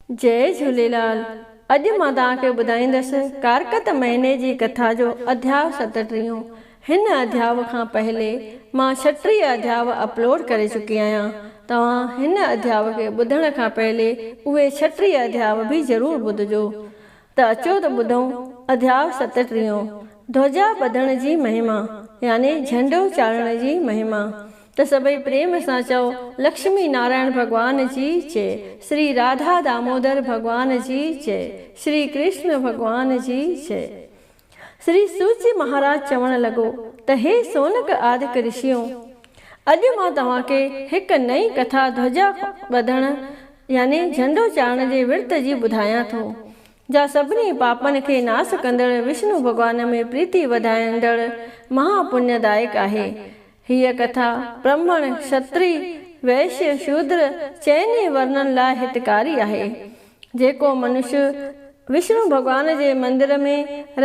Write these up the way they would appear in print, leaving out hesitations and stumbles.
جئي جهوليلال اڄ مان توهان کي ٻڌائيندس ڪارڪت مهيني جي ڪٿا جو اڌياء ستٽيهون هن اڌياء کان پهلي مان ڇٽيهه اڌياء اپلوڊ ڪري چڪي آهيان توهان هن اڌياء کي ٻڌڻ کان پهلي اهي ڇٽيهه اڌياء به ضرور ٻڌجو ته اچو ته ٻڌون اڌياء ستٽيهون، ڌوجا ٻڌڻ جي مهما يعني جهنڊو چاڙهڻ جي مهما. ته سڀئي پريم سان چئو لڪشمي نارائڻ ڀڳوان جي جئي، شري راڌا دامودر ڀڳوان جي جئي، شري ڪرشن ڀڳوان جي جئي. شري سوچي مهاراج چوڻ لڳو ته هي سونڪ آدڪ رشيون! اڄ مان توهان کي هڪ نئين ڪٿا ڌوجا ٻڌڻ يعني جهنڊو چاڙهڻ جي ورت جي ٻڌايان ٿو، جا سڀني پاپن کي ناس ڪندڙ وشنو ڀڳوان ۾ پريتي وڌائيندڙ مها پڃدائڪ آهي. هيء ڪٿا برهمڻ، کشتري، وئشيه، شودر چئني ورنن لاء هتڪاري آهي. جيڪو منش وشنو ڀڳوان جي مندر ۾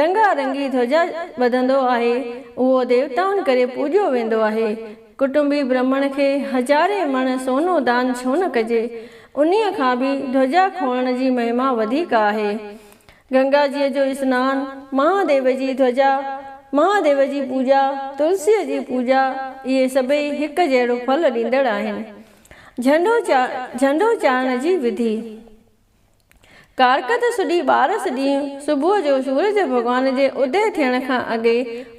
رنگا رنگي ڌوجا ٻڌندو آهي، اهو ديوتائن ڪري پوڄيو ويندو آهي. ڪٽنبي برهمڻ کي هزارين مڻ سونو دان ڇو نه ڪجي، انهيء کان به ڌوجا کوڙڻ جي مهما وڌيڪ آهي. گنگا جيء جو اسنان، مهاديو جي ڌوجا، مهاديو جي پوڄا، تلسيء جي پوڄا، اهي سڀئي هڪ جهڙو ڦل ڏيندڙ آهن. جهنڊو جهنڊو چاڙهڻ جي وڌي. ڪارڪت سڏي ٻارس ڏينهن صبح جو سورج ڀڳوان جي ادي ٿيڻ کان اڳي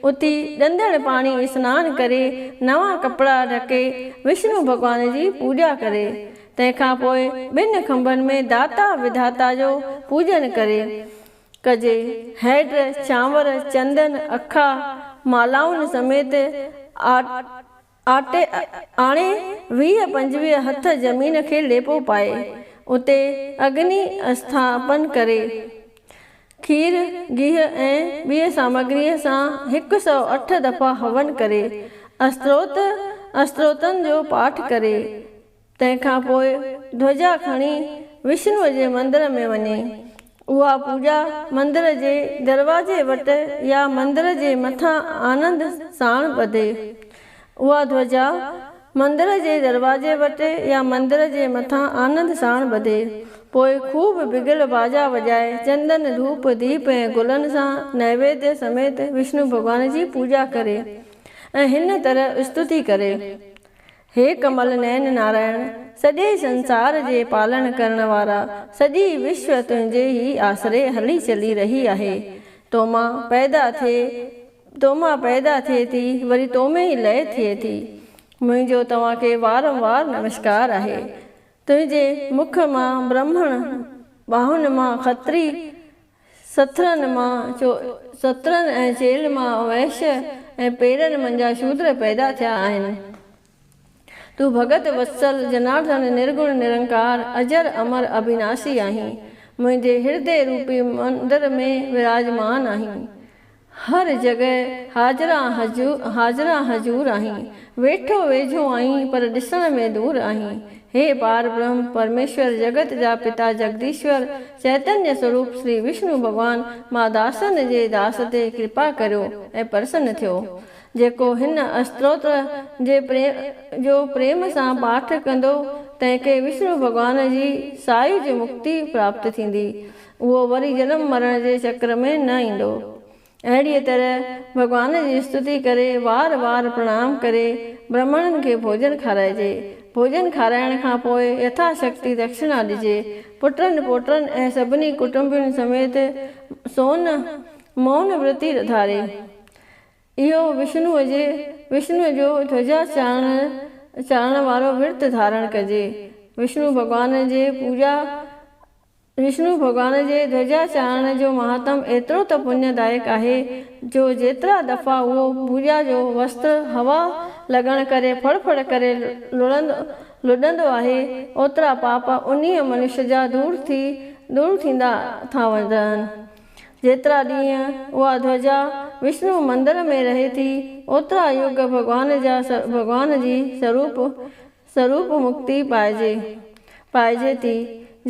اٿي ڏندڻ پاڻي اسنان ڪري نوان ڪپڙا ڍڪي وشنو ڀڳوان جي پوڄا ڪري. تنهن کان پوء ٻن کنڀن ۾ داتا وڌاتا جو پوڄن ڪري ڪجي. هيڊ، چانور، چندن، اکا، مالائن سميت آٽي آڻي 20 25 هٿ زمين کي ليپو پائي، اتي اگني اسٿاپن ڪري، کير، گيهه ۽ ٻيء سامگريء سان 108 دفعا هون ڪري، استروت استروتن جو پاٺ ڪري. تنهن کان پوء ڌوجا کڻي وشنوء جي مندر ۾ وڃي. اها پوڄا مندر جي دروازي وٽ يا مندر جي مٿان آنند ساڻ ٻڌي. اها ڌوجا مندر جي دروازي وٽ يا مندر جي مٿان آنند ساڻ ٻڌي. پوء خوب بگل باجا وڄائي چندن، ڌوپ، ديپ ۽ گلن سان نيويديه سميت وشنو ڀڳوان جي پوڄا ڪري ۽ هن طرح استتي ڪري. هي ڪمل نين نارائڻ، سڄي سنسار جي پالڻ ڪرڻ وارا، سڄي وشو تنهنجي ئي آسري هلي چلي رهي آهي. تو مان پيدا ٿئي، تو مان پيدا ٿئي ٿي، وري تو ۾ ئي لئه ٿئي ٿي. منهنجو توهان کي وارم وار نمشڪار آهي. تنهنجي مک مان برهمڻ، ٻانهن مان کتري، سترن مان سترن ۽ چيلهه مان وئش ۽ پيرن منجهان شودر پيدا ٿيا آهن. تون ڀڳت وتسل، جناردن، نرگڻ نرنڪار، اجر امر ابيناسي آهين. منهنجي هردي روپي مندر ۾ وراجمان آهين. هر جڳهه حاضران حاضران حضور آهين. ويٺو ويجهو آهين پر ڏسڻ ۾ دور آهين. هي پار برهم پرميشور جڳت جا پتا جگديشور چيتنيه سوروپ شري وشنو ڀڳوان مان داسن جي داس تي ڪرپا ڪريو ۽ پرسن ٿيو. جيڪو هن اشتروتر جي جو پريم سان پاٺ ڪندو تنهن کي وشنو ڀڳوان جي سايج مڪتي پراپت ٿيندي. اهو وري جنم مرڻ جي چڪر ۾ نه ايندو. اهڙيء طرح ڀڳوان جي استتي ڪري وار وار پرڻام ڪري برهمڻن کي ڀوڄن کارائجي. ڀوڄن کارائڻ کان پوء يٿا شڪتي دڪشڻا ڏجي. پٽن، پوٽن ۽ سڀني ڪٽنبين سميت سون مون ورتي ڌاري. اهو وشنوء جي وشنوء جو ڌوجا چاڙهڻ چاڙهڻ وارو ورت ڌارڻ ڪجي. وشنو ڀڳوان جي پوڄا وشنو ڀڳوان جي ڌوجا چاڙهڻ جو مهاتم ايترو ته پڃ دائڪ آهي جو جيترا دفعا اهو پوڄا جو وستر هوا لڳڻ ڪري ڦڙ ڦڙ ڪري لڏندو آهي اوترا پاپ انهيء منش جا دور ٿي دور ٿيندا ٿا رهن. جيترا ڏينهن اها ڌوجا وشنو مندر ۾ رهي ٿي اوترا يگ ڀڳوان جا ڀڳوان جي سروپ سروپ مڪتي پائجي پائجي ٿي.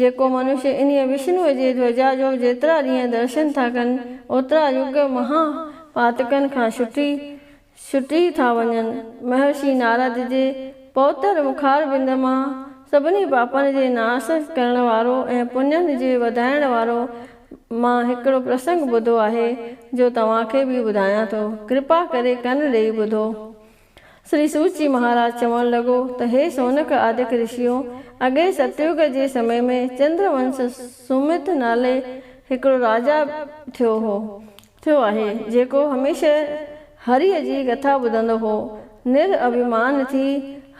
جيڪو منشي انهيء وشنوء جي ڌوجا جو جيترا ڏينهن درشن ٿا ڪن، اوترا يگ مها پاتڪن کان ڇٽي ڇٽي ٿا وڃن. مهرشي نارد جي پوتر مکاربند مان سڀني پاپن جي ناس ڪرڻ وارو ۽ پڃن جي وڌائڻ وارو مان هڪڙو پرسنگ ٻڌو آهي، جو توهان کي به ٻڌايان ٿو. ڪرپا ڪري ڪن ڏيئي ٻڌو. شري سوچي مهاراج چوڻ لڳو ته هي سونڪ آدڪ رشيو! اڳي ستيوگ جي سمي ۾ چندر ونش سومت نالي هڪڙو راجا ٿيو هو، ٿيو آهي، جيڪو هميشه هريء جي ڪٿا ٻڌندو هو. نر اڀيمان ٿي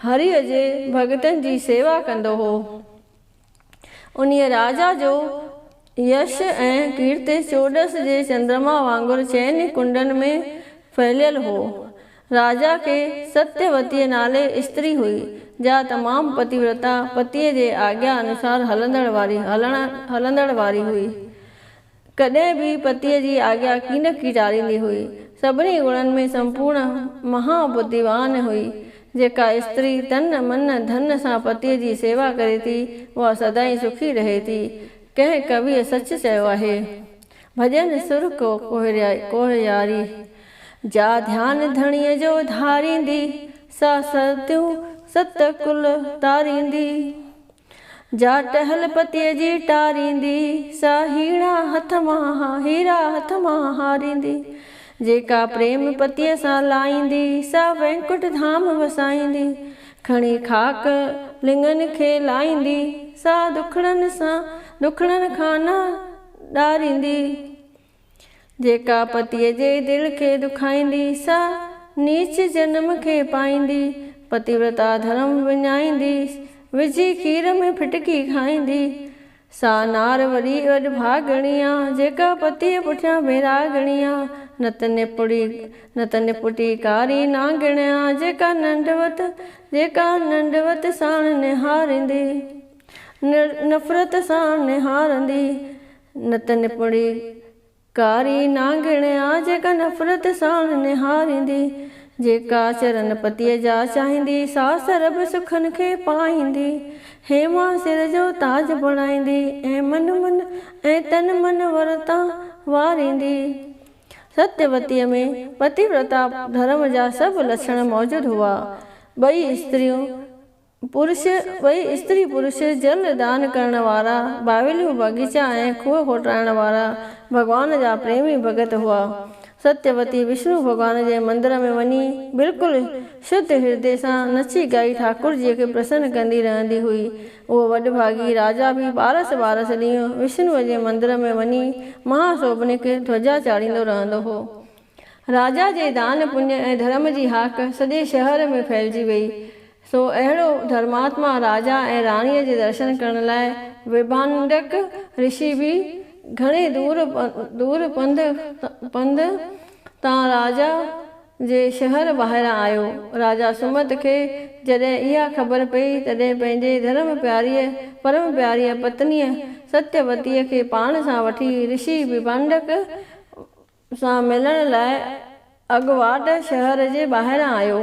هريء جي ڀڳتن جي سيوا ڪندو هو. انهيء راجا جو يش ۽ ڪيرتي چوڏس جي چندرما وانگر چئن ئي ڪنڊن ۾ ڦهليل هو. راجا کي ستيوتيء نالي استري هئي، جا تمام پتيورتا، پتيء جي آگيا انوسار هلندڙ واري، هلندڙ واري هئي. ڪڏهن به پتيء جي آگيا ڪين ڪي ٽاريندي هئي. سڀني گڻن ۾ سمپورڻ مها ٻڌيوان هئي. جيڪا استري تن، من، ڌن سان پتيء جي سيوا ڪري ٿي، اها سدائين سکي رهي ٿي. ڪنهن ڪويء سچ چيو آهي. ڀڄن سر ڪو ڪوهياري، جا ڌيان ڌڻيء جو ڌاريندي، سا ستيون ست ڪل تاريندي. جا ٽهل پتيء جي ٽاريندي، سا هيڻا هٿ مان هيرا هٿ مان هاريندي. جيڪا پريم پتيء سان لائيندي، سا وينڪٽ ڌام وسائيندي. کڻي خاڪ لڱن کي لائيندي، سا دکڙن سان دکڙن کان نه ڏاريندي. جيڪا پتيء جي دل کي دکائيندي، سا نيچ جنم کي پائيندي. پتيورتا ڌرم وڃائيندي، وجهي کير ۾ ڦٽڪي کائيندي. سا نار وڏي وڏڀاڳڻي آ، جيڪا پتيء پٺيان ويراڳڻي آ. نت نپڙي نت نپٽي ڪاري نانگڻ آ، جيڪا ننڍوت جيڪا ننڍوت ساڻ نهاريندي، نفرت ساڻ نهارندي. نت نپڙي ڪاري نانگڻ آ جيڪا نفرت ساڻ نهاريندي، جيڪا چرن پتيء جا چاهيندي، سا سرب سکن کي پائيندي، هيما سر جو تاج بڻائيندي ۽ من من ۽ تن من ور تان واريندي. ستيوتيء ۾ پتيورتا ڌرم جا سڀ لڇڻ موجود هئا. ٻئي استريون پرش، ٻئي استري پرش، جل دان ڪرڻ وارا، باوليون باغيچا ۽ کوهه کوٽرائڻ وارا ڀڳوان جا پريمي ڀڳت هئا. ستيوتي وشنو ڀڳوان جي مندر ۾ وڃي بلڪل شڌ هردي سان نچي ڳائي ٺاڪرجيء کي پرسن ڪندي رهندي هئي. اهو وڏڀاڳي راجا به ٻارس ٻارس ڏينهن وشنوء جي مندر ۾ وڃي مها سوڀنڪ ڌوجا چاڙهيندو رهندو هو. راجا جي دان پڃ ۽ ڌرم جي هاڪ سڄي شهر ۾ ڦهلجي ويئي. سو اهڙو ڌرماتما راجا ۽ راڻيء جي درشن ڪرڻ لاء وڀانڊڪ رشي به گهڻي دور دور پنڌ پنڌ تان راجا جي شهر ٻاهران آيو. راجا سمت کي جڏهن اها خبر پيئي، تڏهن پنهنجي ڌرم پياريء پرم پياريء پتنيء ستيوتيء کي پاڻ سان وٺي رشي وڀانڊڪ سان ملڻ لاء اڳواٽ شهر جي ٻاهران آيو.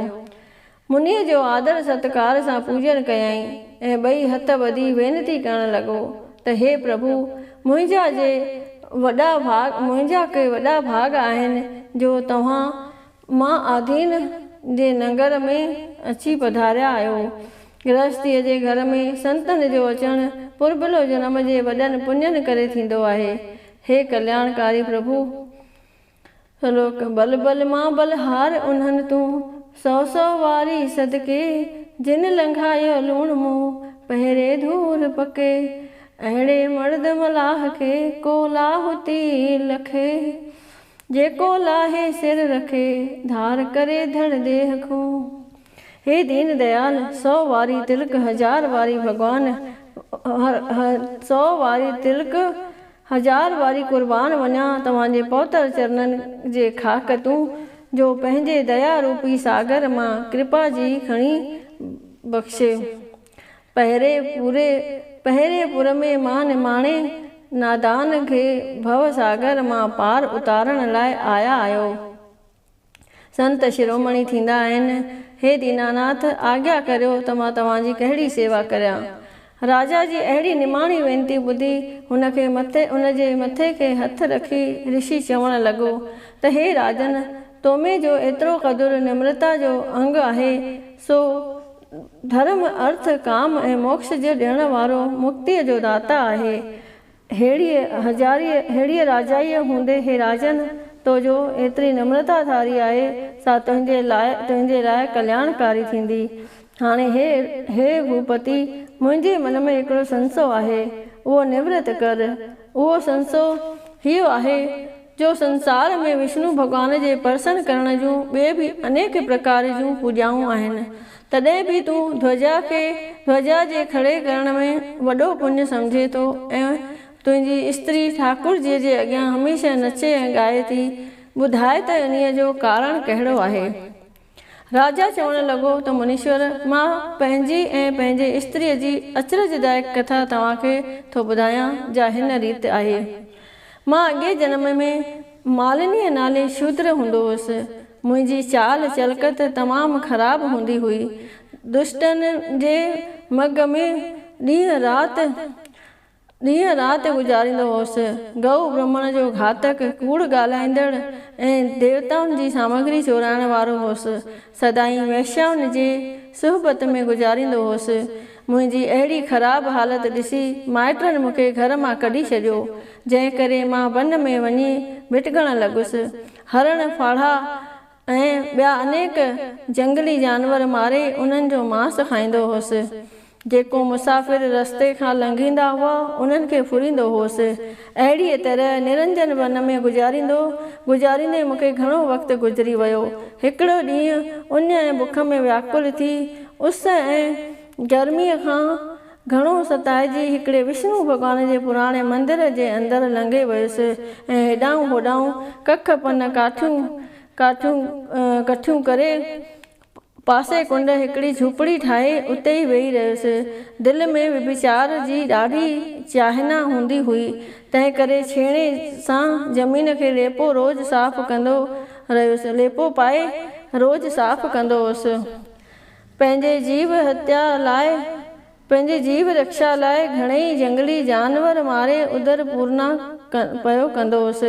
منيء جو آدر ستڪار سان پوڄن ڪيائين ۽ ٻئي هٿ ٻڌي وينتي ڪرڻ لڳو ته هي پرڀو! منهنجا جي وڏا ڀاڳ منهنجا ڪي وڏا ڀاڳ آهن جو توهان مان آڌين جي ننگر ۾ اچي پڌاريا آهيو. گرهستيء جي گهر ۾ سنتن جو اچڻ پربلو جنم جي وڏن پڃن ڪري ٿيندو آهي. هي ڪلياڻڪاري پرڀو! سلوڪ، بل بل مان بلهار انهن تون، سو سو واري صدقي، جن لنگهايو لوڻ مون، پهري ڌور پڪي، اهڙي مڙد ملاح کي، ڪو لاهوتي لکي، جيڪو لاهي سر رکي، ڌار ڪري ڌڙ ديهه کون. هي دين ديال، سو واري تلڪ هزار واري ڀڳوان، سو واري تلڪ هزار واري قربان وڃان توهان جي پوتر چرنن جي خاڪ تون، جو پنهنجي ديا روپي ساگر مان ڪرپا جي کڻي بخشي. پهري پوري پهري پور ۾ مان نماڻي نادان کي ڀو ساگر مان پار اتارڻ لاء آيا آهيو. سنت شرومڻي ٿيندا آهن. هي ديناناٿ! آگيا ڪريو ته مان توهان جي ڪهڙي سيوا ڪريان؟ راجا جي اهڙي نماڻي وينتي ٻڌي هن کي مٿي ان جي مٿي کي هٿ رکي رشي چوڻ لڳو ته هي راجن! تو ۾ جو ايترو قدر نمرتا جو انگ آهي سو ڌرم، ارٿ، ڪام ۽ موڪش جو ڏيڻ وارو مڪتيء جو داتا آهي. ههڙيء هزاريء ههڙيء راجائيء هوندي هي راجن! تو جو ايتري نمرتا ڌاري آهي، سا تنهنجي لاء تنهنجي لاء ڪلياڻڪاري ٿيندي. هاڻي هي هي ڀوپتي! منهنجي من ۾ هڪڙو سنسو آهي، اهو نورت ڪر. اهو سنسو هيء آهي، جو سنسار ۾ وشنو ڀڳوان جي پرسن ڪرڻ جون ٻي به انيڪ پرڪار جون پوڄائون آهن، تڏهن به تون ڌوجا کي ڌوجا جي کڙي ڪرڻ ۾ وڏو پڃ سمجهين ٿو ۽ تنهنجي استري ٺاڪر جيء جي اڳيان هميشه نچي ۽ ڳائي ٿي. ٻڌاء ته انهيء جو ڪارڻ ڪهڙو آهي؟ راجا چوڻ لڳو ته منيشور، مان پنهنجي ۽ پنهنجي استريء جي اچرجدائڪ ڪٿا توهان کي ٿو ٻڌايان، جا هن ريت آهي. مان اڳئين جنم ۾ مالنيء نالي شودر هوندو هوس. منهنجي چال چلڪت تمام خراب هوندي هئي. دشٽن جي مڳ ۾ ڏينهن رات ڏينهن رات گذاريندو هوس. گئو برهمڻ جو گهاتڪ، ڪوڙ ڳالهائيندڙ ۽ ديوتائن جي سامگري چورائڻ وارو هوس. سدائين وئشيائن جي صحبت ۾ گذاريندو هوس. منهنجي اهڙي خراب حالت ڏسي مائٽن مون کي گهر مان ڪڍي ڇڏيو، جنهن ڪري مان بن ۾ وڃي ڀٽڪڻ لڳس. هرڻ، ڦاڙها ۽ ٻيا انيڪ جهنگلي جانور ماري انهن جو ماس کائيندو هوس. جيڪو مسافر رستي کان لنگهيندا هئا، انهن کي ڦريندو هوس. اهڙيء طرح نرنجن ون ۾ گذاريندو گذاريندي مون کي گهڻو وقت گذري ويو. هڪڙو ڏينهن اڃ ۽ بک ۾ وياڪل ٿي، اس ۽ گرميء کان گهڻو ستائجي هڪڙي وشنو ڀڳوان جي پراڻي مندر جي اندر لنگهي ويس ۽ هيڏانهن هوڏانهن ڪک پن ڪاٺيون ڪاٺيون ڪٺيون ڪري پاسي ڪنڊ هڪڙي جهوپڙي ٺاهي اتي ئي ويهي رهيس. دل ۾ وڀچار جي ڏاڍي چاهنا هوندي هئي، تنهنڪري ڇيڻي سان زمين کي ليپو روز صاف ڪندو رهيس. ليپو پائي روز صاف ڪندو هوس. پنهنجي جيو هتيا لاء پنهنجي جيو رڪشا لاء گهڻيئي جهنگلي جانور ماري ادر پورنا پيو ڪندو هوس.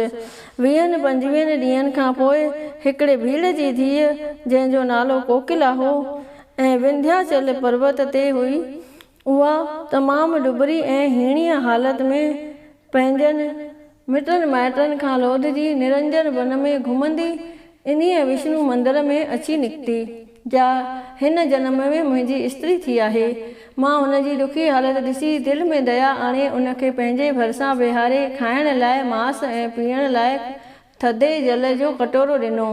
ويهن پنجويهن ڏينهن کان پوء هڪڙي ڀيل جي ڌيء، جنهن جو نالو ڪوڪلا هو ۽ ونڌياچل پربت تي هئي، اها تمام ڏٻري ۽ هيڻيء حالت ۾ پنهنجن مٽن مائٽن کان لوڌجي نرنجن بن ۾ گهمندي انهيء وشنو مندر ۾ اچي نڪتي، جا هن جنم ۾ منهنجي استري ٿي آهي. مان هن جي ڏکي حالت ڏسي دل ۾ ديا آڻي ان کي پنهنجي ڀرسان ويهاري کائڻ لاء ماس ۽ پيئڻ لاء ٿڌي جل جو ڪٽورو ڏنو.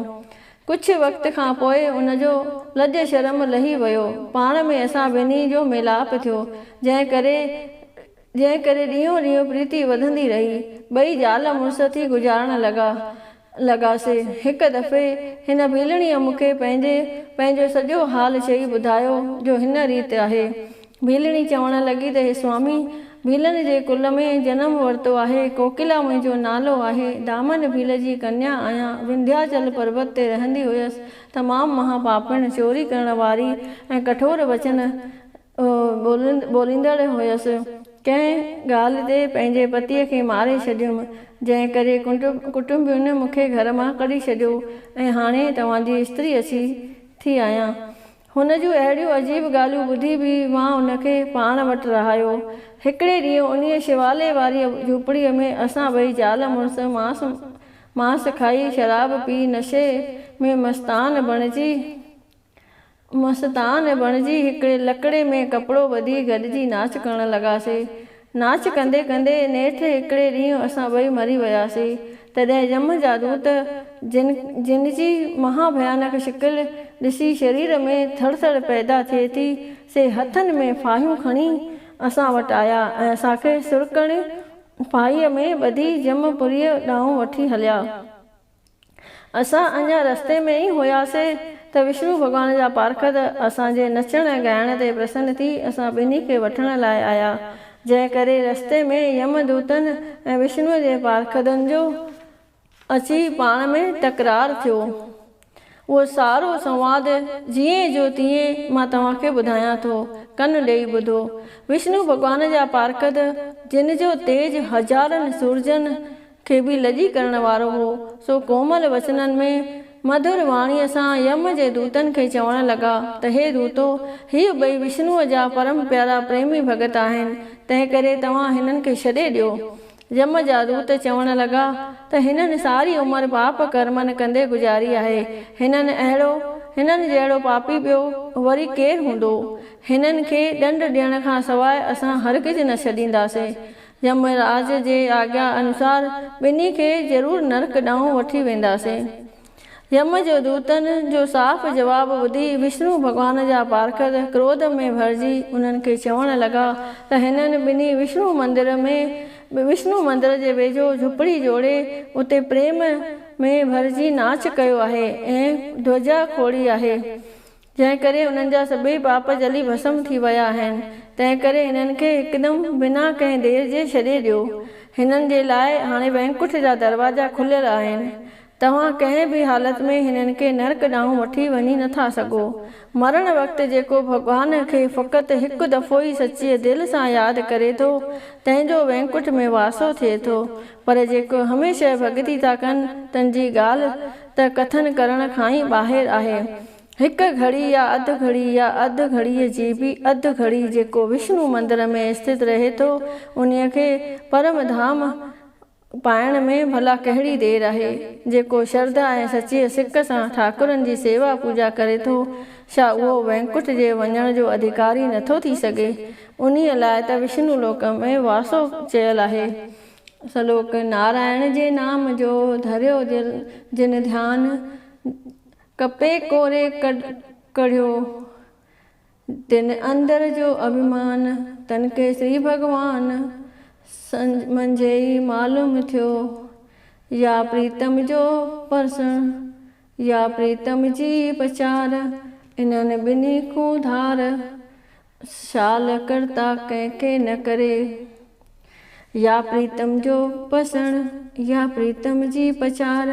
ڪجهه وقت کان پوء ان جو لڄ شرم لهي ويو. پاڻ ۾ اسان ٻنهي جو ميلاپ ٿيو، جنهن ڪري جنهن ڪري ڏينهون ڏينهن پريتي وڌندي رهي. ٻئي زال مڙس ٿي گذارڻ لڳا لڳاسي. هڪ دفعي هن ڀيلڻيء مون کي پنهنجي پنهنجو سڄو حال چئي ٻڌايو جو هن ريت آهي. ڀيلڻي چوڻ لڳي ته هي سوامي! ڀيلن جي ڪل ۾ جنم ورتو آهي. ڪوڪلا منهنجو نالو آهي. دامن ڀيل جي ڪنيا آهيان. ونڌياچل پربت تي رهندي هيس. تمام مها پاپڻ، چوري ڪرڻ واري ۽ ڪٺور وچن ٻوليندڙ هيس. ڪنهن ڳالهه تي پنهنجي پتيء کي ماري ڇڏيم، جنهن ڪري ڪٽنبين مون کي گهر مان ڪڍي ڇڏيو ۽ هاڻي توهان جي استري اچي ٿي آهيان. هن جون اهڙيون عجيب ڳالهيون ٻڌي به مان هن کي پاڻ وٽ رهايو. هڪڙي ڏينهن انهيء شوالي واريء جهوپڙيء ۾ اسان ٻئي زال مڙس ماس ماس کائي، شراب پي، نشي ۾ مستان بڻجي، مستان بڻجي هڪڙي لڪڙي ۾ ڪپڙو ٻڌي گڏجي ناچ ڪرڻ لڳاسي. ناچ ڪندي ڪندي نيٺ هڪڙي ڏينهن اسان ٻئي مري وياسي. تڏهن يم جا دوت جن جن جي مها ڀيانڪ شڪل ڏسي شرير ۾ ٿڙٿڙ پيدا ٿئي ٿي، سي هٿن ۾ ڦاهيون کڻي اسان وٽ آيا ۽ اسان کي سرڪڻي ڦاهيء ۾ ٻڌي يم پوريء ڏانهن وٺي هليا. اسان اڃا رستي ۾ ئي هياسي ته وشنو ڀڳوان جا پارکد اسان جي نچڻ ۽ ڳائڻ تي پرسن ٿي اسان ٻنهي کي وٺڻ لاء آيا، جنهن ڪري رستي ۾ يم دوتن ۽ وشنوء جي پارکدن جو اچي پاڻ ۾ تڪرار ٿيو. اهو سارو سنواد جيئن جو تيئن مان توهان کي ٻڌايان ٿو، ڪن ڏيئي ٻڌو. وشنو ڀڳوان جا پارکد، جن جو تيج هزارن سورجن کي به لڄي ڪرڻ وارو هو، سو ڪومل وچنن ۾ مڌر واڻيء سان يم جي دوتن کي چوڻ لڳا ته هي دوتو! هي ٻئي وشنوء جا پرم پيارا پريمي ڀڳت آهن، تنهنڪري توهان هنن کي ڇڏي ڏيو. يم جا دوت چوڻ لڳا ته هنن ساري عمر پاپ ڪرمن ڪندي گذاري آهي. هنن اهڙو، هنن جهڙو پاپي ٻيو وري ڪير هوندو؟ هنن کي ڏنڊ ڏيڻ کان سواء اسان هرگز نه ڇڏينداسين. يم راج جي آگيا انوسار ٻنهي کي ضرور نرڪ ڏانهن وٺي وينداسين. يم جو دوتن جو صاف جواب ٻڌي وشنو ڀڳوان جا پارکد ڪروڌ ۾ ڀرجي انهن کي چوڻ لڳا ته هنن ٻنهي وشنو مندر ۾ وشنو مندر جي ويجهو جهوپڙي جوڙي اتي پريم ۾ ڀرجي ناچ ڪيو آهي ۽ ڌوجا کوڙي آهي. جنهن ڪري انهن جا سڀيئي پاپ جلي ڀسم ٿي ويا آهن، تنهن ڪري هنن کي هڪدم بنا ڪنهن دير جي ڇڏي ڏيو. هنن جي لاء هاڻي وينڪٺ جا دروازا کليل آهن. توهان ڪنهن به حالت ۾ هنن کي نرڪ ڏانهن وٺي وڃي نه ٿا سگهو. مرڻ وقت جيڪو ڀڳوان کي فقط هڪ دفعو ئي سچيء دل سان ياد ڪري ٿو، تنهن جو وينڪٺ ۾ واسو ٿئي ٿو. پر جيڪو هميشه ڀڳتي ٿا ڪن، تن جي ڳالهه ته ڪٿن ڪرڻ کان ئي ٻاهر آهي. هڪ گهڙي يا اڌ گهڙي يا اڌ گهڙيء جي به اڌ گهڙي جيڪو وشنو مندر ۾ اسٿت رهي ٿو، انهيء کي پرم ڌام پائڻ ۾ ڀلا ڪهڙي دير آهي؟ جيڪو شرڌا ۽ سچيء سڪ سان ٺاڪرن جي سيوا پوڄا ڪري ٿو، ڇا اهو وينڪٺ جي وڃڻ جو اڌيڪاري نٿو ٿي سگهي؟ انهيء لاء ته وشنو لوڪ ۾ واسو چيل آهي. سلوڪ، نارائڻ جي نام جو ڌريو جن ڌيان، ڪپي ڪوري ڪڙهيو، تن اندر جو اڀمان، تن کي سري ڀڳوان منجهئي معلوم ٿيو. يا پريتم جو پرسڻ، يا پريتم جي پچار، انهن ٻنهي کون ڌار، شال ڪرتا ڪنهن کي نه ڪري. يا پريتم جو پسڻ، يا پريتم جي پچار،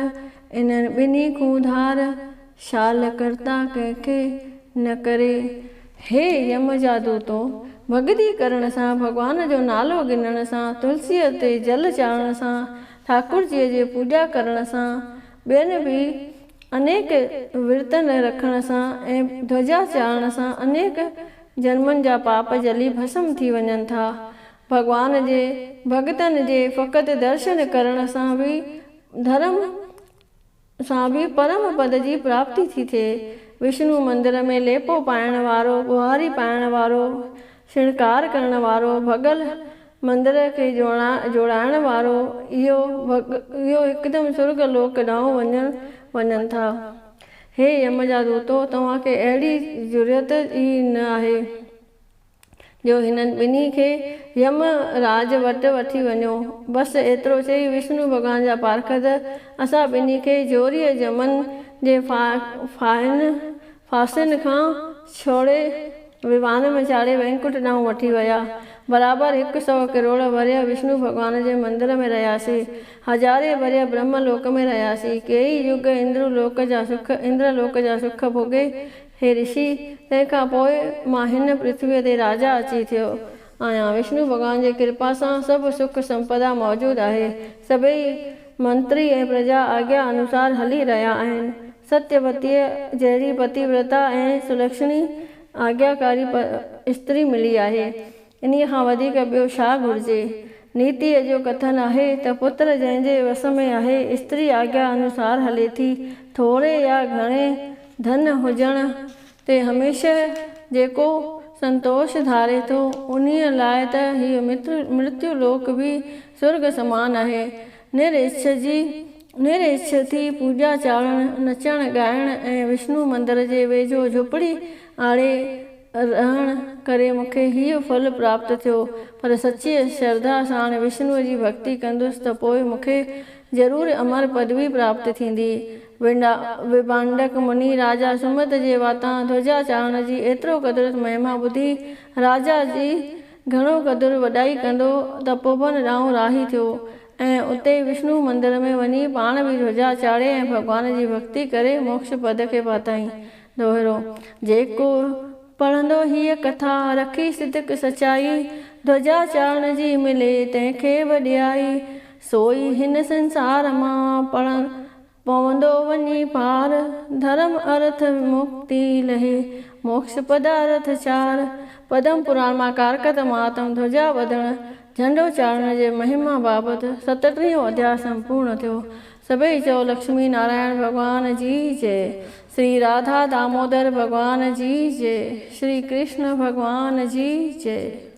انهن ٻنهي کون ڌار، شال ڪرتا ڪنهن کي نه ڪري. هي يم جا دوتو! ڀڳتي ڪرڻ سان، ڀڳوان جو نالو ڳنهڻ سان، تلسيء تي جل چاڙهڻ سان، ٺاڪرجيء جي پوڄا ڪرڻ سان، ٻين به انيڪ ورتن رکڻ سان ۽ ڌوجا چاڙهڻ سان انيڪ جنمن جا پاپ جلي ڀسم ٿي وڃن ٿا. ڀڳوان جي ڀڳتن جي فقط درشن ڪرڻ سان به ڌرم سان به پرم پد جي پراپتي ٿي ٿئي. وشنو مندر ۾ ليپو پائڻ وارو، ٻهاري پائڻ وارو، شڻڪار ڪرڻ وارو، ڀڳل مندر کي جوڙائڻ وارو اهو اهو هڪدم سرڳ لوڪ ڏانهن وڃڻ وڃن ٿا. هي يم جا دوتو! توهان کي اهڙي جرئت ئي نه آهي جو هنن ٻنهي کي يم راج وٽ وٺي وڃو. بس ايترو چئي وشنو ڀڳوان جا پارکد اسان ٻنهي کي زوريء جمن جي ڦاهين ڦاسين کان ڇوڙي ويوان ۾ چاڙهي وينڪٽ ڏانهن وٺي ويا. برابر هڪ سئو ڪروڙ ورهيه وشنو ڀڳوان جي مندر ۾ رهياسين. هزارين ورهيه برهم لوڪ ۾ رهياسين. ڪيئي يگ اندر لوڪ جا سک اندر لوڪ جا سک ڀوڳي هي رشي! تنهن کان پوء مان هن پرٿويء تي راجا اچي ٿيو آهيان. وشنو ڀڳوان جي ڪرپا سان سڀ سک سمپدا موجود آهي. سڀيئي منتري ۽ پرجا آگيا انوسار هلي رهيا آهن. ستيوتيء جهڙي پتيورتا ۽ سلڪشڻي آگياڪاري استري ملي آهي. انهيء کان وڌيڪ ٻيو ڇا گهرجي؟ نيتيء جو ڪٿن آهي ته پتر جنهن جي وس ۾ آهي، استري آگيا انوسار هلي ٿي. ٿوري يا گهڻي ڌن هجڻ تي هميشه جيڪو سنتوش ڌاري ٿو، انهيء لاء ته هيء مرتيو لوڪ به سرڳ سمان آهي. نر اڇ جي نر اڇ ٿي پوڄا چاڙهڻ، نچڻ ڳائڻ ۽ وشنو مندر جي ويجهو جهوپڙي آڙي رهڻ ڪري مون کي هيء ڦل پراپت ٿيو، پر سچيء شرڌا ساڻ وشنوء جي ڀڳتي ڪندس ته پوء مون کي ضرور امر پدوي پراپت ٿيندي. وڀانڊڪ مني راجا سمت جي واتان ڌوجا چاڙهڻ جي ايترو قدر مهما ٻڌي، راجا جي گهڻو قدر وڏائي ڪندو تپوبن ڏانهن راهي ٿيو ۽ اتي وشنو مندر ۾ وڃي پاڻ به ڌوجا چاڙهي ۽ ڀڳوان جي ڀڳتي ڪري موڪش پد کي پاتائين. دوهرو، جيڪو پڙهندو هيء ڪٿا، رکي صدق سچائي، ڌوجا چاڙهڻ جي ملي، تنهن کي وڏيائي، سوئي هن سنسار مان پڙهڻ. پوندو وڃي پار، ڌرم ارٿ مڪتي لهي، موڪش پدارٿ چار. پدم پراڻ مان ڪارڪت مهاتم ڌوجا ٻڌڻ، جهنڊو چاڙهڻ جي مهما بابت ستٽيهون اڌياء سمپورڻ ٿيو. سڀئي چئو لڪشمي نارائڻ ڀڳوان جي جئي، شري راڌا دامودر ڀڳوان جي جئي، شري ڪرشن ڀڳوان جي جئي.